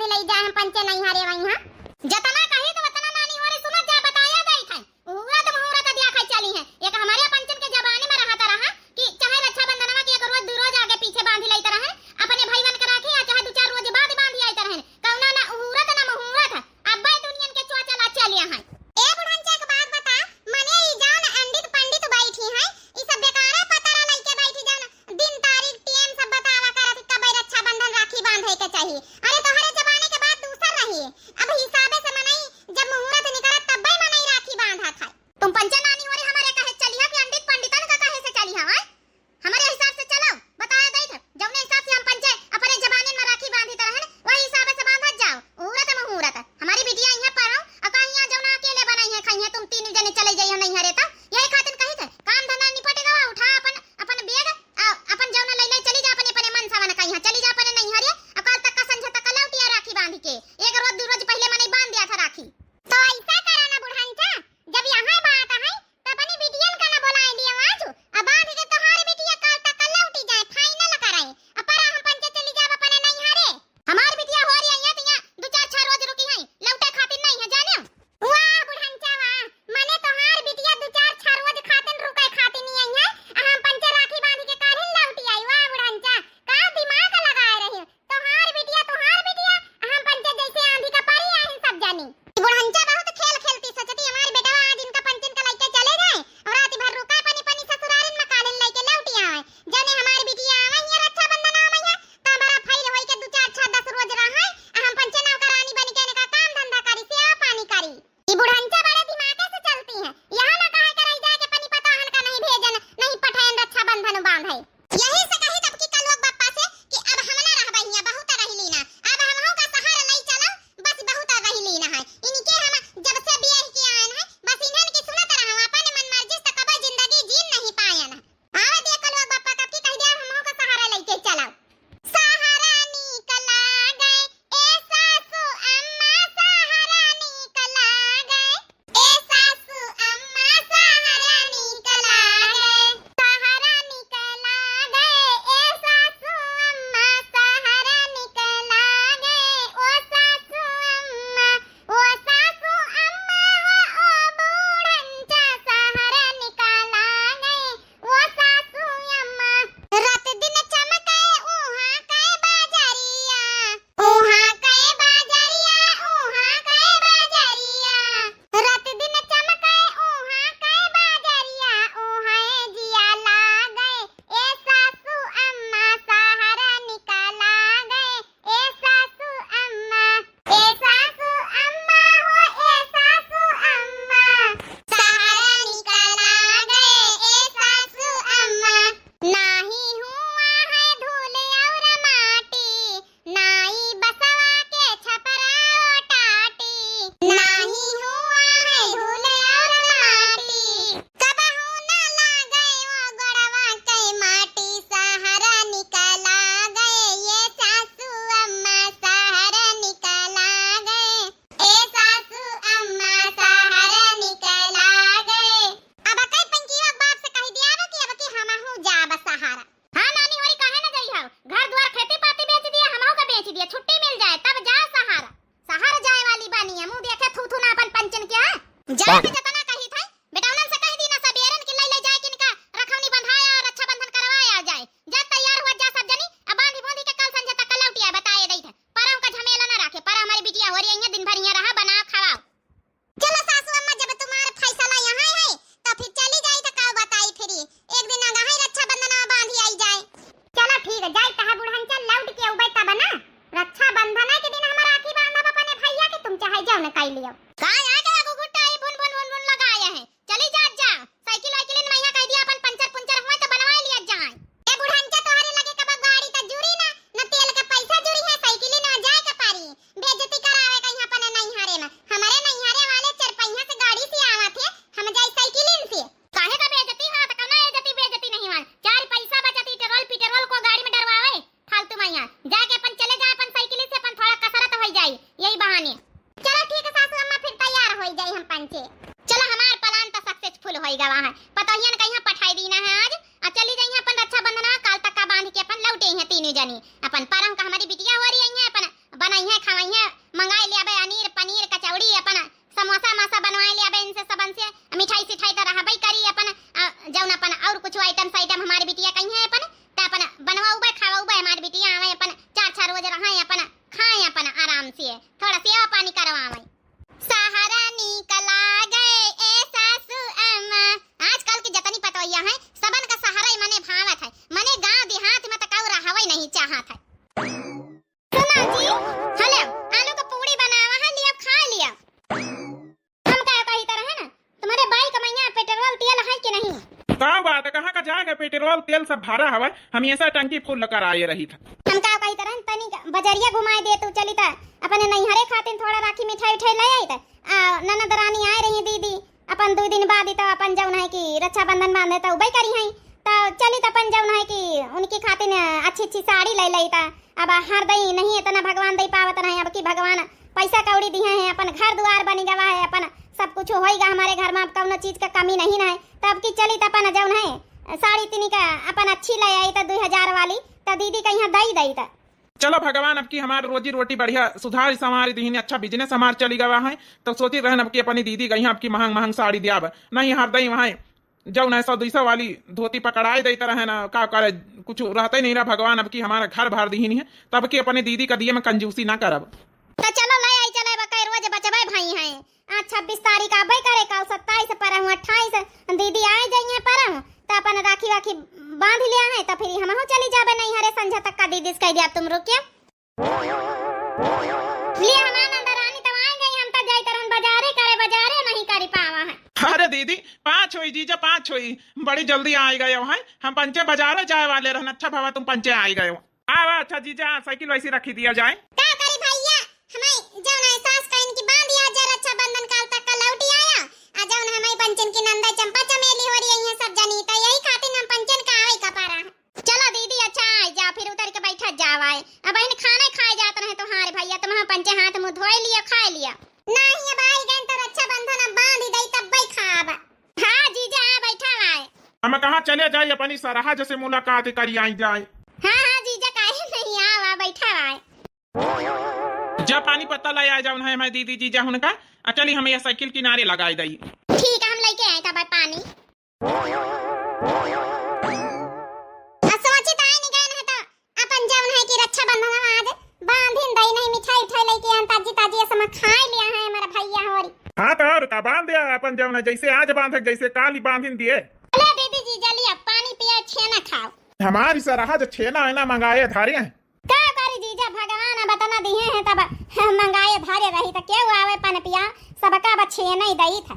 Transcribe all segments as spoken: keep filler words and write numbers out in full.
लइ जाए हम पंचे नैहरे वहीं। हाँ, जतना कही तो उतना नानी होरी सुनत जा, बताया जाई थे। उहूरत मुहूरत द्याखै चली हैं। एक हमरे पंचन के जबानी में रहत रहा कि चाहे रक्षाबंधनवा के एक रोज दू रोज आगे पीछे बांधी लइत रहन अपने भइवन के राखी, या चाहे दू चार रोज बाद बांधी आइत रहन। कौना ना उहूरत ना मुहूरत। अब्बै दुनियन के चोचला चलिया हैं। ए बुढ़ंचा, एक बात बता, मने ई जौन अंडित पंडित बैठी हैं, ई सब बेकारे पतरा लइके बैठी जौन दिन तारीख टेम सब बतावा करत, कबै रक्षाबंधन राखी बांधे के चाही। अरे तोहरे जमाने के बात दूसर रही। अब हिसाबे से मनई जब मुहूर्त निकलत तब्बै मनई राखी बांधत है। तुम पंचे नानी होरी हमरे कहे चलिहा कि अंडित पंडितन का कहे से चलिहा, हैं? हमरे हिसाब से चलो, बताया दई थे। जौने हिसाब से हम पंचे अपने जमाने में राखी बांधित रहन, वही हिसाब से बांधत जाओ। मुहूर्त मुहूर्त। हमारी बिटिया इहाँ पढ़ो, और कहीं यहाँ जौना अकेले बनाई है, खाई है, तुम तीन जने चले जाइयो नैहरे तो। यही खातिर कही थे, काम धंधा निपट गवा, उठा अपन, अपन बैग, आ, अपन जौना लई लई चली जा, अपने, अपने मन सावन कहीं चली जा, अपने नैहरे, और काल तक का संझा तक लौटिया राखी बांध के। एक रोज, दू रोज पहले मनई बांध दिया था राखी। तो ऐसा करा ना बुढ़ंचा, जब यहाँ बात है, तो अपनी बिटियन का ना बुलाए लियो आजू, अब बांध के तोहार बिटिया काल तक का लौटी जाए, final कराए। अब परा हम पंचे चली जाब अपने नैहरे। हमार बिटिया होरी अइया तिया दू चार छह रोज रुकी हैं, लौटे खातिर नहीं है, जाने। वाह बुढ़ंचा वाह, मने तोहार बिटिया दू चार छह रोज खातिर रुके खातिर नहीं आई है, आ हम पंचे राखी बांध के काल्हिन लौटी आई। वाह बुढ़ंचा, का दिमाग लगाए रही। तोहार बिटिया, तोहार बिटिया, हम पंचे जैसे आंधी का परी आहिन सब जानी। ई बुढ़ंचा बहुत खेल खेलती, सोचती हमार बेटवा आज इनका पंचन का लइके चले जाए और रात भर रुका पनी पनी ससुरारिन में काल्हिन लइके लौटी आवे। जाने हमार बिटिया आवे हियाँ रक्षाबंधन आवे हियाँ, तो हमारा फैल होई के दू चार छह दस रोज रहे, आ हम पंचे नौकरानी बन के इनका काम धंधा करी, सेवा पानी करी। ई बुढ़ंचा बड़े दिमागे से चलती हैं। यहाँ ना कहे के रह जाए के पनी पतोहन का नहीं भेजन, नहीं पठायन रक्षाबंधन बांधे। यही से कही तब की कलुआ बप्पा से कि अब हम ना रहबे हियाँ, बहुत रह लीना, अब हमहू का सहारा लई चलो, बस बहुत रह लीना है। इनके हम जब से बियाह के आयन है, बस इन्हन की सुनत रहूँ, अपन मन मर्जी से कबो जिंदगी जीन नहीं पायन है। आवे दिया कलुआ बप्पा कब की कह दिया, हमहू का सहारा लइके चलो। सहारा निकला गए, ए सासू अम्मा, सहारा निकला गए। ए सासू अम्मा, सहारा निकला गए। सहारा निकला गए, ए सासू अम्मा, सहारा निकला गए। ओ सासू अम्मा, ओ सासू अम्मा हो, ओ बूढ़न चा सहारा निकला गए। ओ सासू अम्मा। रात दिन चमके उहाँ के बाजरिया, उहाँ के बाजरिया, उहाँ के बाजरिया। रात दिन चमके उहाँ के बाजरिया, उहाँ जिया लागे। ए सासू अम्मा सहारा निकला गए। ए सासू अम्मा, ए सासू अम्मा हो, ए सासू अम्मा। सहारा निकला गए, ए सासू अम्मा। नाही हुआ है धूल और माटी, नाई बसवा के छपरा ओ टाटी। नाही हुआ है धूल और माटी, कबहू ना लागे ओ गोड़वा के माटी। सहारा निकला गए, ए सासू अम्मा, सहारा निकला गए। ए सासू अम्मा, सहारा निकला गए। अब कई पंकिया बाप से कह दिया बा कि अब की हमहू जाब सहारा। हाँ नानी होरी, काहे न जइहौ? घर द्वार खेती पाती बेच दिया, हमहू का बेच दिया, छुट्टी मिल जाए तब जाओ सहारा। सहारा जाए वाली बानी है, मुँह देखे थू थू ना अपन पंचन के, हाँ? जाए के जतना कही थे, बेटौनन से कह दी ना सबेरन कि लई लई जाए कि इनका रखौनी बंधाया और रक्षाबंधन करवाया जाए। जा तैयार हुआ जा सब जनी, अब बांधी बूंदी के कल संझा तक लौटिया बताए दई थे। परम का झमेला ना रखे, पर हमारी बिटिया होरी अइया दिन भर यहाँ रहा, बनाओ खवाओ। चलो सासू अम्मा, जब तुम्हारा फैसला यहाँ है तो फिर चली जाई तो का बताई फिरी। एक दिन आगा है रक्षाबंधन बांधी आई जाए। चलो ठीक है, जाई तहा बुढ़न चल लौट के उबे तब ना। रक्षाबंधन के दिन हमारा राखी बांधब अपने भैया के, तुम चाहे जाओ न काई लियो। का आ गया घुघुटा, ई भुन भुन भुन भुन से थोड़ा सेवा पानी करवावै। सहरा निकला गए ए सासू अम्मा। आजकल की जतनी पतोहिया हैं, सबन का सहरा ही मने भावत है, मने गाँव देहात में तो कऊ रहवै नहीं चाहत है। सुना जी, हेलो, आलू का पूड़ी बनावा है, लिया खा लिया। हम का कही तरह है ना, तुम्हारे बाइक में यहाँ पेट्रोल तेल है कि नहीं? का बात है, कहाँ का जाएगा पेट्रोल तेल, सब भरा हवा, हमेशा टंकी फुल कराए रही था। हम का कही तरह तनी बजरिया घुमाए दे तू, चली त अपने नैहरे खातिर थोड़ा राखी मिठाई उठाई ले आई त, आ, ननद रानी आए रही दीदी, अपन दुइ दिन बाद ही तो अपन जौन है कि रक्षाबंधन बांधे तो उबई करी हैं, तो चली त अपन जौन है कि उनकी खातिर अच्छी अच्छी साड़ी ले लई त। अब हर दई नहीं इतना भगवान दे पावत रहे, अब की भगवान पैसा कौड़ी दिए हैं, अपन घर दुआर बनी गवा है, अपन सब कुछ होइगा हमारे घर में, अब कौनो चीज का कमी नहीं रहे। तब की चली त अपन जौन है साड़ी तिनी का अपन अच्छी ले आई त दुई हजार वाली, त दीदी का यहाँ दई दई त। चलो भगवान अब की हमार रोजी रोटी बढ़िया सुधार संवार दीहिन, अच्छा बिजनेस हमार चली गवा है, तो सोची रहन अब की अपनी दीदी का यहाँ अब की महंग महंग साड़ी दियाब, नहीं हर दई वहाँ जौन है सौ दुई सौ वाली धोती पकड़ाए देते रहे ना, का करे, कुछ रहते नहीं रहा। भगवान अब की हमारा घर भर दीहिन है, तब की अपने दीदी का दिए में कंजूसी ना करब। तो चलो ले आई चले बकै रोज बचबै भाई हैं। आज छब्बीस तारीख आबे करे, कल सत्ताईस पर हूँ, अट्ठाईस दीदी आए जाइए पर हूँ, तो अपन राखी वाखी बांध लिया है, तो फिर हमहू चली जाबे नैहरे संझा तक का दीदी से कह दिया तुम रुकिए। लिए हमार नंदरानी तब आए गई, हम तो जाई तरहन बाजारे करे, बाजारे नहीं करी पावा है। अरे दीदी, पाँच होई जीजा, पाँच होई, बड़ी जल्दी आए गए हैं। हम पंचे बाजारे जाए वाले रहन, अच्छा भवा तुम पंचे आए गए हो। आवा, अच्छा जीजा, साइकिल वैसी रखी दिया जाए। का करी भैया, हमारी जौन है सास कहिन की बांध दिया जा रक्षाबंधन काल तक का लौटी आया, आ जौन हमारी पंचन की नंदा चंपा चमेली हो रही है सब जनी, तो यही खातिर हम पंचन का आवे का पारा है। चलो दीदी, अच्छा आए जा, फिर उतर के बैठा जावाए। अब बहन खाना खाए जात रहे तुम्हारे भैया, तुम पंचे हाथ मुंह धोए लिया, खाए लिया। नहीं, अब आई गए तो रक्षाबंधन अब बांध ही दई, तब बई खाब। हाँ जीजा, आ बैठा आए। हम कहाँ चले जाए, अपनी सरहज से मुलाकात करी आई जाए। हाँ हाँ जीजा, काहे नहीं, आवा बैठा आए। जा पानी पत्ता ले आ जाओ ना, मैं दीदी जीजा उनका। आ चली हम ये साइकिल किनारे लगाए दई। ठीक है, हम लेके आए था भाई पानी। आ सोचित आए नहीं गए ना तो अपन जौन है कि रक्षाबंधन आज बांधिन दई नहीं, मिठाई उठाई लेके हम ताजी ताजी असमा खाए लिया है हमारा भैया होरी। हाँ तो और का, बांध दिया अपन जौन है, जैसे आज बांधे जैसे काल ही बांधिन दिए। ले दीदी जीजा लिया पानी पिया, छेना खाओ। हमारी सरहज छेना है ना मंगाए धारे हैं। का करी जीजा, भगवान अब अतना दिहे हैं तब मंगाए धारे रही तो केहू आवे पन पिया, सबका अब छेना ही दई था।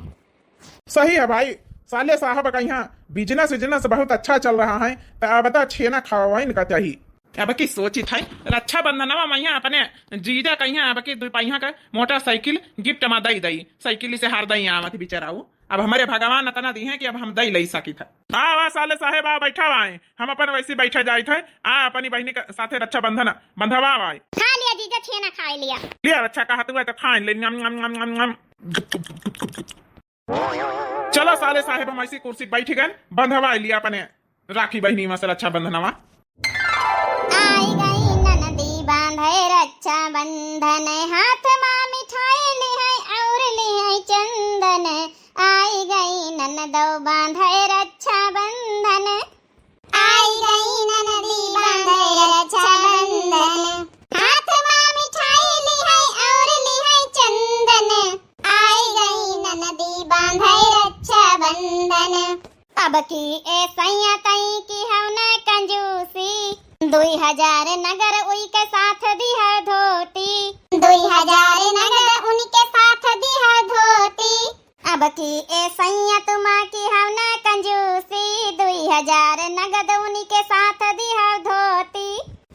सही है भाई, साले साहब का यहाँ बिजनेस विजनेस बहुत अच्छा चल रहा है, तो अब तो छेना खावा इनका चाहिए। अब की सोचित है रक्षाबंधनवा में यहाँ अपने जीजा का यहाँ अब की दुपहिया का मोटरसाइकिल गिफ्ट में दई दई, साइकिल से हार दई आवत बेचारा वो। अब हमारे भगवान अतना दिहे कि अब हम दई लई सकित है। आवा साले साहेब, आ बैठा आए, हम अपन वैसे बैठा जाइत है। आ अपनी बहिनी के साथे रक्षाबंधन बंधवा आए। खा लिया जीजा, छेना खाए लिया। लिया रक्षा कहा तू है तो खाए ले, नम, नम, नम, नम, नम। चलो साले साहेब, हम ऐसी कुर्सी बैठ गए, बंधवा लिया अपने राखी बहिनी में से रक्षाबंधनवा। आई गई ननदी बांधे रक्षाबंधन, हाथ मा मिठाई लिहै और लिहै चंदन। आई गई ननदो बांधे रक्षाबंधन। आई गई ननदी बांधे रक्षाबंधन, हाथ मा मिठाई लिहै और लिहै चंदन। आई गई ननदी बांधे रक्षाबंधन। अब की ए सैया तई की हौ न कंजूसी, दुई हजार नगद उई के साथ दिहै धोती। दुई हजार नगद उनके साथ दिहै धोती। अब की ए सैया तुमा की हौ न कंजूसी, दुई हजार नगद उनके साथ दिहै धोती।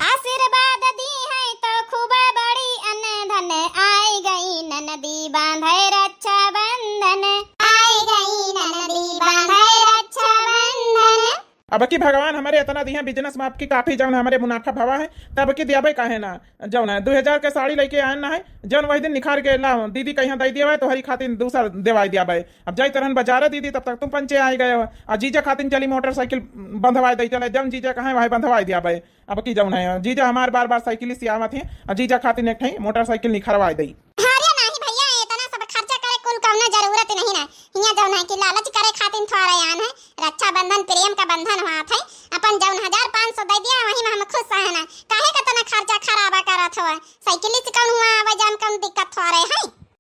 आशीर्वाद दिहै तो खूब बड़ी अन धन, आई गई ननदी बांधे रक्षाबंधन। आई गई ननदी बांधे रक्षाबंधन। अब की भगवान हमारे इतना दिहे बिजनेस में, अब की काफी जौन हमारे मुनाफा भवा है, तब की दियाबे काहे ना। जौन है दुई हजार के साड़ी लेके आए ना है, जौन वही दिन निखार के ला दीदी का यहाँ दे दिया है, तो हरी खातिर दूसर देवाई दियाबे। अब जाई तरहन बाजारे दीदी, तब तक तुम पंचे आए गए हो। आ जीजा खातिर चली मोटरसाइकिल बंधवाए दे चले, जौन जीजा कहे वही बंधवाए दियाबे। अब की जौन है, जीजा हमार बार बार साइकिल से आवत है, आ जीजा खातिर एक ठे मोटरसाइकिल निखरवाए दई। अरे नाही भैया, इतना सब खर्चा करे कुल कौनो जरूरत नहीं ना। हियाँ जौन है कि लालच करे खातिर थोड़ा आन है, रक्षाबंधन प्रेम का बंधन हुआ था, अपन जौन हजार पाँच सौ दे दिया वही में हम खुश है ना, काहे का तना खर्चा खराबा करत हवा। साइकिल से कौन हुआ आवे जाए में कौन दिक्कत हो रहे है?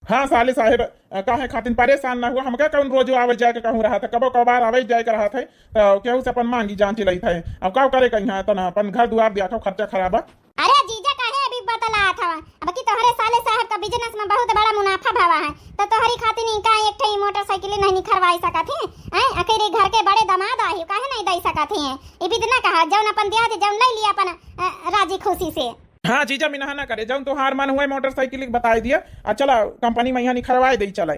हाँ साले साहेब, अ, काहे खातिन परेशान ना हुआ, हमका कौन रोज आवे जाए के कहूँ रहत है, कबो कबार आवे जाए के रहत है, तो केहू से अपन मांगी जांच लइत है। अब का करे कहीं है, तना अपन घर दुआर दिया खर्चा खराबा। अरे जीजा, काहे अभी बतलात हवा? अब की तोहरे साले साहब का बिजनेस में बहुत बड़ा मुनाफा भवा है, तो तोहरी खातिर इनका एक ठे मोटरसाइकिल नहीं निखरवाई सकत है? हैं? आखिर ये घर के बड़े दामाद आही, काहे नहीं दे सकत है? ये भी ना कहा, जौन अपन दिया दे, जौन ले लिया अपन, अ, राजी खुशी से। हाँ जीजा, मिनहा ना करे, जौन तोहार मन हुए मोटरसाइकिल के बताई दिया, आ चला कंपनी में यहाँ निखरवाए दे चले।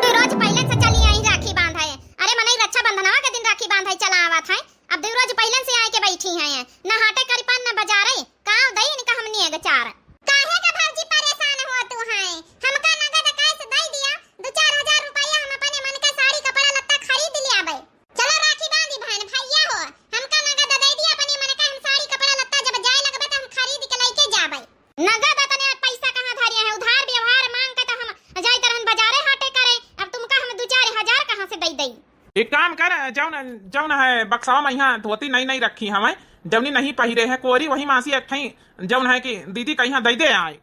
तू रोज पहले से चली आई राखी बांधे। अरे मनई रक्षाबंधनवा के दिन राखी बांधे चला आवत है, अब दू रोज पहले से आए के बैठी हैं, ना हाटे करी पान ना बाजारे, काव दई इनका हमनी एगो चार। काहे का भौजी परेशान हो तू है? हमका नगद कैश दे दिया, दो चार हजार रुपया हम अपने मन के साड़ी कपड़ा लत्ता खरीद लियाबे। चलो राखी बांधी बहन, भैया हो, हमका नगद दे दिया अपने मन के, हम साड़ी कपड़ा लत्ता जब जाए लगबे तो हम खरीद के लेके जाबे। नगद अतने पैसा कहाँ धरिया है, उधार व्यवहार मांग के तो हम जाइत रहन बाजारे हाटे करे, अब तुमका हम दो चार हजार कहाँ से दे दई? एक काम कर, जौन, जौन है बक्सवा में यहाँ धोती नई नई रखी हमें, जौनी नहीं पहिरे है कोरी, वही मासी एक ठई जौन है कि दीदी कहीं दे दे आए।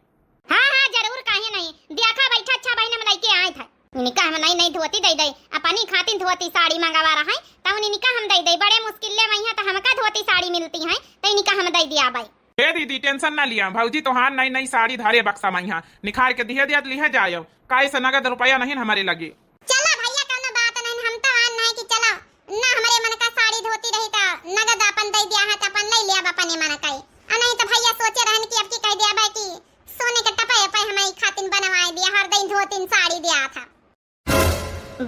हाँ, हाँ, जरूर, काहे नहीं। देखा बैठा, अच्छा बहिन, हम लइके आए थे। इनका हम नई नई धोती दे दे, अपनी खातिन धोती साड़ी मंगावा रहा है, तब इनका हम दे दे। बड़े मुश्किल ले वहीं तो हमका धोती साड़ी मिलती है, तो इनका हम दे दिया भाई। हे दीदी, टेंशन ना लिया, भौजी तोहार नई नई साड़ी धरे बक्सा में यहाँ निखार के दिहे दिया, लिहे जायो, काहे से नगद रुपया नहीं हमारे लगे। चला भैया, कौनो बात नहीं, हम तो आन नहीं कि चला ना, हमारे मन का साड़ी धोती रही तो नगद अपन दे दिया है, तो अपन ले लिया अपने मन का ही। आ नहीं तो भैया सोचे रहन कि अब की कह दिया बा कि सोने के टपे पे हमारी खातिन बनवाए दिया, हर दिन धोतिन साड़ी दिया था।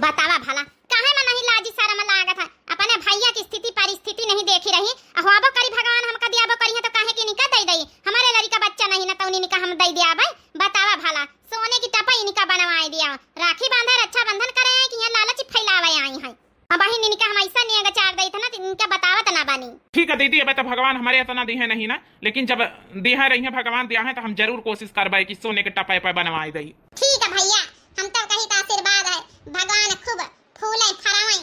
बतावा भला, काहे में नहीं लाजी शरम लागत है? अपने भैया की स्थिति परिस्थिति नहीं देखी रही, अहवाबो करी भगवान हमका दियाबो करी है तो काहे कि इनका दे दई? हमारे लड़का बच्चा नहीं ना, तो इनका हम दे दिया भाई। बतावा भला, सोने की टपई इनका बनवाए दिया, राखी बांधे रक्षाबंधन करे हैं कि यहाँ लालच फैलावे आई हैं? अब बहिन इनका हम ऐसा नियग चार दई था ना, तो इनका बतावत ना बानी। ठीक है दीदी, अब तो भगवान हमारे इतना दिहे नहीं ना, लेकिन जब दिहे रही है भगवान दिया है तो हम जरूर कोशिश करबे कि सोने के टपे पे बनवाए दई। ठीक है भैया, हम तो कही का आशीर्वाद है, भगवान खूब फूले फरावे।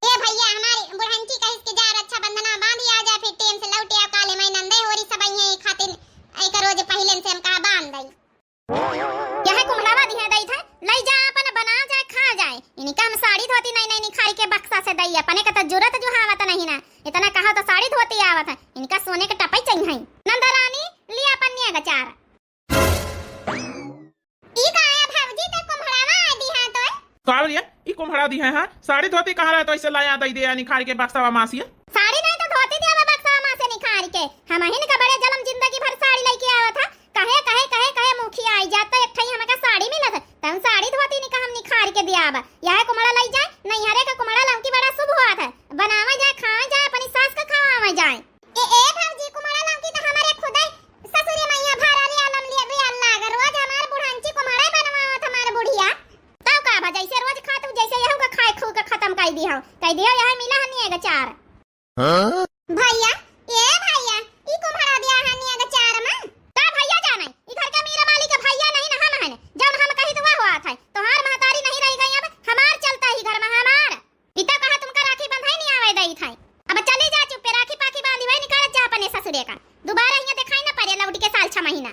ए भैया, हमारी बुढ़ंची कहिस कि जा रक्षाबंधना बांधी आ जा, फिर टेम से लौटे आओ, काले मैं नंदे होरी सब आई है खातिन, एक रोज पहले से हम कहा बांध दई। यह कुम्हड़ावा दिहे दई थे, लई जा अपन बना जाए खा जाए। इनका हम साड़ी धोती नहीं नहीं निखारी के बक्सा से दई, अपने का तो जरूरत जो आवत नहीं ना, इतना कहा तो साड़ी धोती आवत है, इनका सोने के टपई चाहिए। नंदा रानी, लिया अपन नियग चार। ई का आया भौजी, ते कुम्हड़ावा आ दिहा तो? का बोलिए? ई कुम्हड़ा दिहे हैं? साड़ी धोती कहाँ रहे तो ऐसे लाया दई दे निखार के बक्सावा माँ से? साड़ी नहीं तो धोती दिया बा बक्सावा माँ से निखार के। हम अहिन का बड़े जलम जिंदगी भर साड़ी लेके आवा था। कहे, कहे, कहे, कहे मुखिया आई जात तो एक ठई हमका साड़ी मिलत है। तब साड़ी धोती निका हम निखार के दिया बा। यह कुम्हड़ा लई जाए, नैहरे का कुम्हड़ा लौकी बड़ा शुभ हुआ था। बनावा जाए, खावा जाए, अपनी सास का खवावा जाए। ए, ए भौजी, कुम्हड़ा लौकी तो हमारे खुदे ससुरे मैया भरा ले आलम ले, ले आल लाग। रोज हमार बुढ़ांची कुम्हड़ा बनवावत हमार बुढ़िया। तब का भा, जैसे रोज खात हूँ, जैसे यहू का खाए खू के खत्म कर दी हो। कह दियो, यह मिला हनी एगो चार। हाँ? भैया, ए भैया, ई कुम्हड़ा दिया हनी एगो चार में। का भैया जाने, ई घर के मीरा माली के भैया नहीं ना हम हन। जौन हम कही तो वह हुआ था। तोहार महतारी नहीं रह गई अब, हमार चलता ही घर में हमार। ई तो कहा तुमका राखी बंधाई नहीं आवे दई थाई। अब चली जा चुप्पे, राखी पाखी बांधी भाई निकाल जा अपने ससुरे का। दोबारा यहाँ दिखाई ना पड़े लौट के साल छह महीना।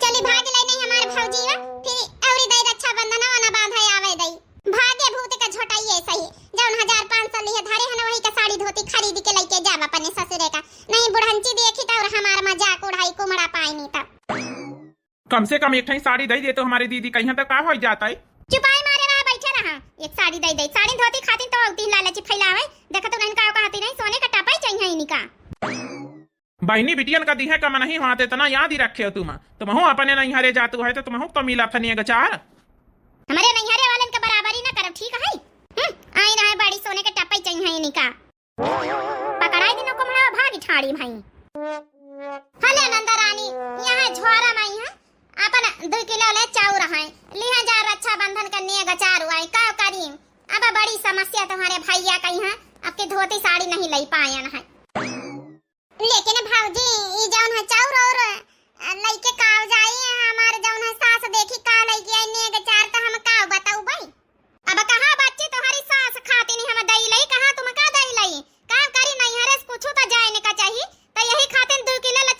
चली भाग ले नहीं हमार भौजी हो, फिर औरी दई रक्षाबंधन ना बांधे आवे दई। भागे भूत का झोटाई ऐसा ही। जौन हजार पाँच सौ लिहे धरे हन वही का साड़ी धोती खरीद के लेके जाब अपने ससुरे का। नहीं बुढ़ंची देखी तो और हमार मजाक उड़ाई कुमड़ा पाई नहीं तब। कम से कम एक ठई साड़ी दे दे तो हमारे दीदी कहीं तो का हो जाता है। चुपाई मारे रहा, बैठे रहा। एक साड़ी दे दे, साड़ी धोती खातिर तो औती लालची फैलावे। देखा तो नहीं का कहती नहीं, सोने का टपाई चाहिए इनका। बहिनी बिटियन का दिहे का मन ही हुआ तो इतना याद ही रखे हो तुम। तुमहू अपने नैहरे जातू है तो तुमहू तो मिला फनिए गचार। हमारे नैहरे वालन के बराबरी ना करब, ठीक है? हम्म, आई रहे बड़ी सोने के टपाई चाहिए इनका। पकड़ाई दिनो कुम्हड़ा भागी ठाड़ी भाई। हले नंदा रानी, यहाँ झोरा माई है, अपन दो किलो ले चाउर है, लिहा जा रक्षाबंधन के नेग चार आई, का करी? अब बड़ी समस्या तुम्हारे भैया कही है, आपके धोती साड़ी नहीं ले पायन है। लेकिन भौजी, ई जौन है चाउर और, अ, लइके का जाई, हमार जौन है सास देखी का लइके आई नेग चार, त हम का बताऊ भाई? अब कहाँ बच्ची तोहरी सास खाती नहीं हम दई लई, कहाँ तुम का दई लई? का करी नैहरे से कुछ तो जाए ने का चाही, त यही खातिर दो किलो ले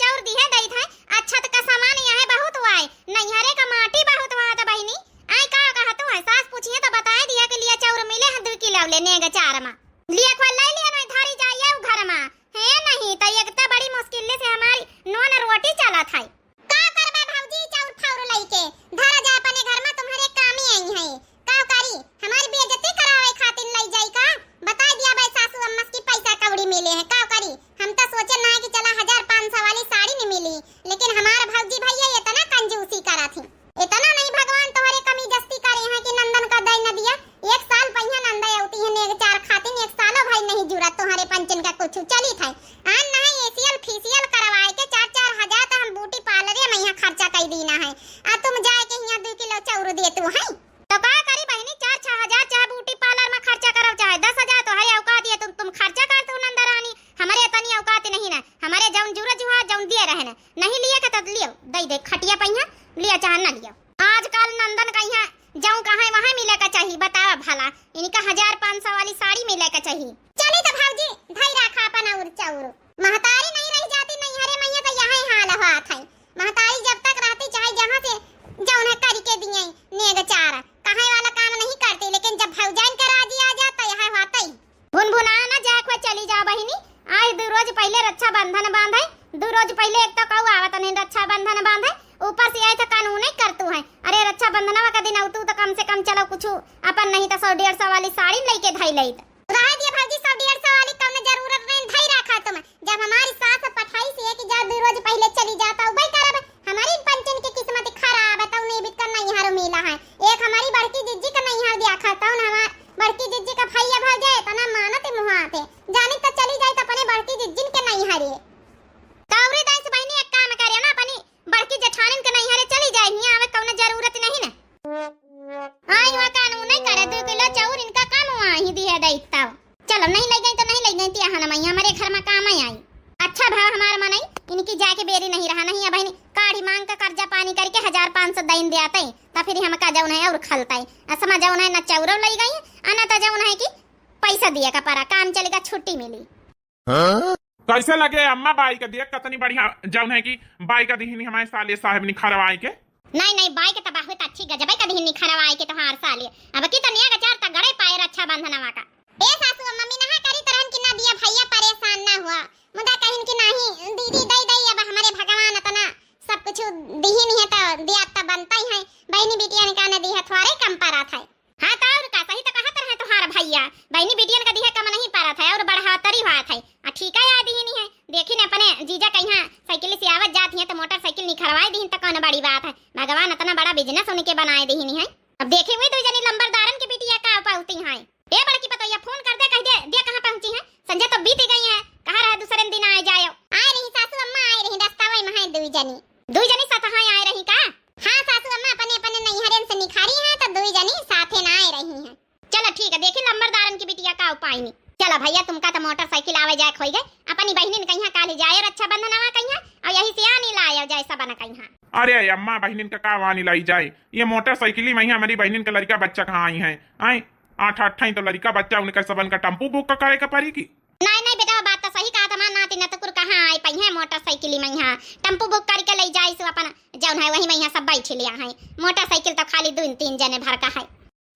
इतना नहीं भगवान तोहरे कमी जस्ती करे हैं कि नंदन का दई न दिया। एक साल पहिया नंदा अउती है नेग चार खातिन, एक सालो भई नहीं जुरत तोहरे पंचन का कुछ चली थे। आन नहीं एसियल फेसियल करवाए के चार चार हजार तो हम ब्यूटी पार्लरे में यहाँ खर्चा कई दीना है। आ तुम जाए के यहाँ दो किलो चाउर दिए तू है। तो का करी बहिनी, चार छह हजार चाहे ब्यूटी पार्लर में खर्चा करो चाहे दस हजार, तो है औकात ये तुम, तुम खर्चा करत हो नंदा रानी। हमरे इतनी औकात नहीं ना, हमरे जौन जुरा जुहा जौन दिए रहे ना, नहीं लिए के तो लियो, दई दे खटिया पहिया, लियो चाहे ना लियो। आजकल नंदन का यहाँ जौन कहाँ वहाँ मिले का चाहिए, बतावा भला, इनका हजार पाँच सौ वाली साड़ी मिले का चाहिए। चली तो भौजी, धई रखा अपन और चाउर। महतारी नहीं रह जाती नैहरे में, तो यही हाल हुआ था। महतारी जब तक रहती, चाहे जहाँ से जौन है करी के दिए नेग चार, कहे वाला काम नहीं करती, लेकिन जब भौजाइन का राजी आ जाता, यह होता ही। भुनभुना ना जाए, खोए चली जा बहिनी। आज दो रोज पहले रक्षाबंधन बांधे, दो रोज पहले एक तो कहू आवत नहीं रक्षाबंधन बांधे, ऊपर से आई तो कानून नहीं करतू है। अरे रक्षाबंधनवा का दिन अउतू तो कम से कम चलो कुछ अपन नहीं तो सौ डेढ़ सौ वाली साड़ी लेके धई लेत। रहे दिया भौजी, सौ डेढ़ सौ वाली कौनो जरूरत नहीं, धई रखा तुम। जब हमारी सास पठाई से कि जा दो रोज पहले चली जाता, उबई करब। हमारी पंचन की किस्मत खराब है, तौन बिक्कर नैहर मिला है। एक हमारी बड़की जिज्जी का नैहर दिया खा, तौन हमार बड़की जिज्जी का भैया भौजाई इतना मानत मुहात है, जानी तो चली जाए तो अपने बड़की जिज्जिन के नैहरे। तौरी दाई से बहिनी एक काम करे ना, अपनी बड़की जेठानिन के नैहरे चली जाए, हियाँ आवे कौनो जरूरत नहीं ना। आई वहाँ कानून नहीं करे, दो किलो चाउर इनका काम हुआ ही दिए दे तब। चलो नहीं ले गई तो नहीं ले गई, तिया ना मैया हमारे घर में काम आई। अच्छा भा हमार मनई, इनकी जाके बेरी नहीं रहा, नहीं अब इन्हीं काढ़ी मांग का कर्जा पानी करके हजार पाँच सौ दैन दिया तई, तो फिर हमका जौन है और खलता है। असमा जौन है ना चाउरो ले गई, आ ना तो जौन है कि पैसा दिए का परा, काम चलेगा, छुट्टी मिली। हाँ? कैसे लगे अम्मा बाई का देख, कतनी बढ़िया जौन है कि बाई का दिहिनी हमारे साले साहब निखरवाए के। नहीं, नहीं, बाई के तो बहुत अच्छी गजबे का दिहिनी निखरवाए के तोहार साले। अब की तो नेग चार तगड़े पाए रक्षाबंधनवा का। ए सासू अम्मा, मम्मी नहा करी तरहन की ना दिया भैया परेशान ना हुआ। मुदा कहिन की नहीं दीदी दई दई, अब हमारे भगवान अतना सब कुछ दिहिन है तो दिया तो बनता ही है। बहनी बिटिया ने का न दिया थोड़े कम परा था। हाँ, तो और का, सही तो कहत रहे तोहार भैया, बहिनी बिटियन का दिहे कम नहीं पारत है और बढ़ातरी हुआ था। आ ठीक है, आ दिहिनी है, देखी न अपने जीजा कहिया साइकिल से आवत जात हियाँ तो मोटरसाइकिल निखरवाए दिहिन तो कौन बड़ी बात है। भगवान इतना बड़ा बिजनेस उनके बनाए दिहिनी है। अब देखे हुए दो जनी लंबरदारन के बिटिया का पाउती हैं। ए बड़की पतोहिया फोन कर दे, कह दे, दे कहाँ पहुँची है, संझा तो बीत गई है, कहा रहे दूसरे दिन आए जायो। आए रही सासू अम्मा, आए रही, रास्ता वही में है दो जनी। दुई जनी साथ हाँ आए रही का? हाँ सासू अम्मा, अपने अपने नैहरन से निखारी हैं तो दुई जनी साथे ना आए रही हैं। चलो ठीक है, देखी लंबरदारन की बिटिया का उपाय नहीं। चलो भैया, तुमका तो मोटरसाइकिल आवे जाए खोई गए, अपनी बहिनिन कहिया काली जाए रक्षाबंधनवा कहिया, और यही से आनी लाए जाए सब न कहिया। अरे अम्मा, बहिनिन का का वानी लाई जाए, ये मोटरसाइकिल में ही हमारी बहिनिन का लड़का बच्चा कहाँ आई हैं, आए आठ आठ ठाई तो लड़का बच्चा उनका सबन का टेम्पू बुक करे का पड़ी की? नहीं, नहीं बेटा, बात तो सही कहा, हमार नाती नतकुर कहाँ आई पइहे मोटरसाइकिल में, यहाँ टेम्पू बुक करके ले जाई सो अपन जौन है वही में यहाँ सब बैठ लिया है। मोटरसाइकिल तो खाली दो तीन जने भर का है।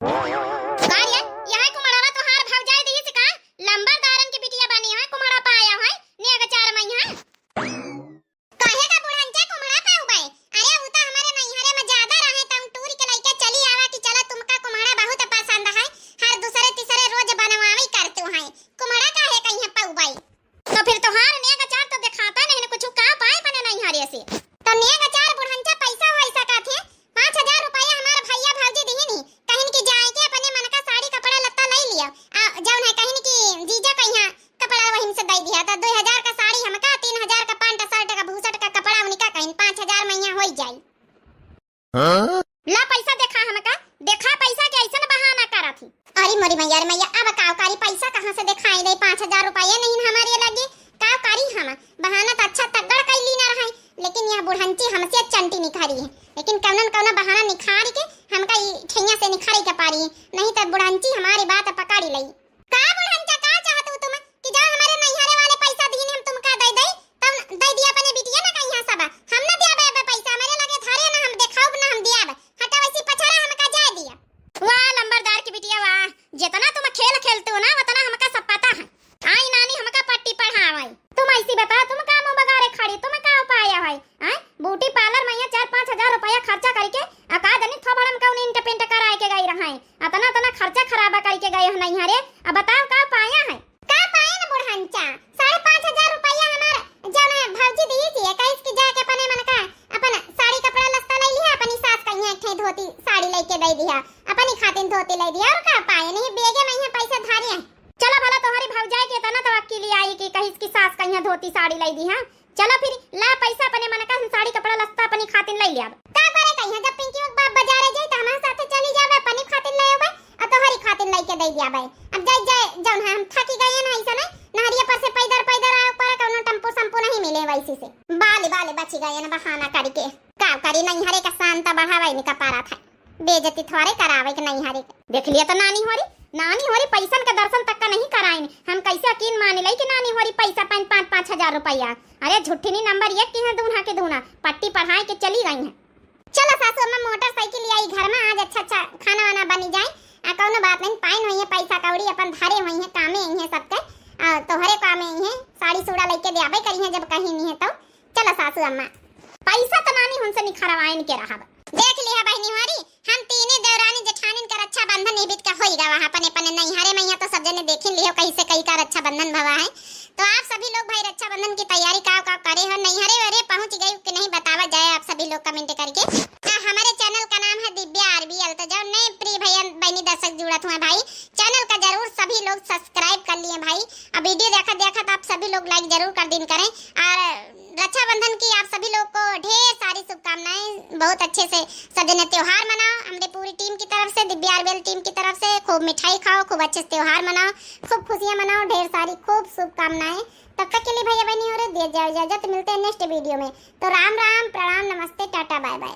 का रे, यहाँ कुम्हड़वा तोहार भौजाई दी से का? लंबरदारन की बिटिया बनी है, कुम्हड़ा पाया है, नेग चार में यहाँ। काहे का बुढ़ंचा कुम्हड़ा पे उबाए? अरे, ऊ तो हमारे नैहरे में ज्यादा रहे, तो हम टूर के लइके चली आवा कि चला, तुमका कुम्हड़ा बहुत पसंद है, हर दूसरे तीसरे रोज बनवावे करतू हैं। कुम्हड़ा काहे कहीं पे उबाए? तो फिर तोहार नेग अचार तो दिखाता नहीं, कुछ का पाए अपने नैहरे से? तो नेग अचार बुढ़ंचा पैसा वैसा का थे, पाँच हजार रुपया हमार भैया भौजी दिहिन ही, कहिन कि जाए के अपने मन का साड़ी कपड़ा लत्ता ले लिया। आ, जौन है कहिन कि जीजा कहिया कपड़ा वहिन से दे दिया, तो दो हजार का साड़ी हमका, तीन हजार का पैंट शर्ट का भूसट का कपड़ा उनका कहिन, पाँच हजार में यहाँ होई जाई। हाँ? ला पैसा देखा हमका, देखा पैसा के ऐसन बहाना करत ही। अरे मोरी मैया रे मैया, अब काव करी, पैसा कहाँ से देखाई दे? पाँच हजार रुपया नहीं हमारे लगे, काव करी हम? बहाना तो अच्छा तगड़ कैली ना रहे, लेकिन यह बुढ़ंची हमसे चंटी निखारी है। लेकिन कौनन कौना बहाना निखार के हमका ई ठैया से निखारे के पारी, नहीं तो बुढ़ंची हमारी बात पकड़ लई। का बुढ़ंचा, का चाहत हो तुम कि जाओ हमारे नैहरे वाले पैसा दीन हम तुमका दे दे, तब दे दिया अपने बिटिया ना कहीं सब, हम ना दिया बे, बे पैसा, हमारे लगे धरे ना, हम देखाउब ना, हम दिया बे। हटा वैसी पछाड़ा हमका जाए दिया। वाह लंबरदार की बिटिया वाह, जितना तुम खेल खेलते हो ना उतना हमका सब पता है। आई नानी हमका पट्टी पढ़ावाई। तुम ऐसी बताओ, तुम का मुंह बगारे खड़ी, तुम का उपाय है? आय, ब्यूटी पार्लर में यहाँ चार पाँच हजार रुपया खर्चा करके अका जनी थोबड़म का उन्हें इंट पिंट कराए के गई रहा है। अतना अतना खर्चा खराबा करके गए हो नहीं हरे। अब बताओ का पाया है? का पाए न बुढ़ंचा? साढ़े पाँच हजार रुपया हमार जौन है भौजी दी थी, कहिस कि जाके अपने मन का अपन साड़ी कपड़ा लत्ता ले लिया, अपनी ती-, साड़ी लइके दइ दिहा, अपनी खातिन धोती लइ दिहा, और का पाए नहीं, बेगे में यहाँ पैसा धारे हैं। चलो भला तोहरी भौजाई के इतना तो अक्ल आई कि कहिस कि सास कहिया धोती साड़ी लइ दिहा। चलो फिर ला पैसा अपने मन का, हम साड़ी कपड़ा लत्ता अपनी खातिन लइ लियाब। का करे कहिया, जब पिंकी के बाप बाजारे जाई त हमारे साथे चली जाबे, अपनी खातिन लइ आबे, और तोहरी खातिन लइके दइ दियाबे। अब जाई जाए, जौन है हम थकी गए हैं ऐसा नहीं, नहरिया पर से पैदर पैदर आए, ऊपर कौनो टेम्पो सम्पो नहीं मिले वैसी से। बाले बाले बची गए हैं बहाना करके। का करी, नैहरे का शान त बढ़ावे निका पारा था, बेइज्जती थोड़े करावे के नैहरे के। देख लिया तो नानी होरी, नानी होरी पैसन के दर्शन तक का नहीं कराइन। हम कैसे यकीन मान लई कि नानी होरी पैसा पाइन पाँच पाँच हजार रुपया। अरे झुट्ठिनी नंबर एक की है, दूना के दूना पट्टी पढ़ाए के चली गई है। चलो सासू अम्मा मोटरसाइकिल आई घर में, आज अच्छा अच्छा खाना वाना बनी जाए। आ कौनो बात नहीं, पाइन होई है पैसा कौड़ी, अपन धारे होई है, कामे आई है सबके। आ तोहरे कामे आई है, साड़ी सूड़ा लइके दे आबे करी है जब कहीं नहीं है तो। चलो सासू अम्मा, पैसा त नानी हमसे निखरवाइन के रहब। देख लिहा बहिनी होरी, हम तीने देवरानी जेठानिन का रक्षाबंधन इबित का होई गवा है अपने अपने नैहरे में। यहाँ तो सब जने देखिन लिहो कैसे कई का रक्षाबंधन भवा है। तो आप सभी लोग भाई रक्षाबंधन की तैयारी का का करे हो, नैहरे वरे पहुँच गई कि नहीं बतावा जाए आप सभी लोग कमेंट करके। आ, हमारे चैनल का नाम है दिव्या आरबीएल। तो जो नए प्रिय भैया बहनी दर्शक जुड़त हुए भाई, चैनल का जरूर सभी लोग सब्सक्राइब कर लिए भाई। अब वीडियो देखत देखत आप सभी लोग लाइक जरूर कर दिन करें। और रक्षाबंधन की आप सभी लोग को ढेर सारी शुभकामनाएं। बहुत अच्छे से सब जने त्योहार मनाओ। हमरे पूरी टीम की तरफ से, दिव्या आरबीएल टीम की तरफ से खूब मिठाई खाओ, खूब अच्छे से त्योहार मनाओ, खूब खुशियाँ मनाओ, ढेर सारी खूब शुभकामनाएं। तब तक के लिए भैया बहनी होरी दिया जाओ इजाजत, मिलते हैं नेक्स्ट वीडियो में। तो राम राम, प्रणाम, नमस्ते, टाटा, बाय बाय।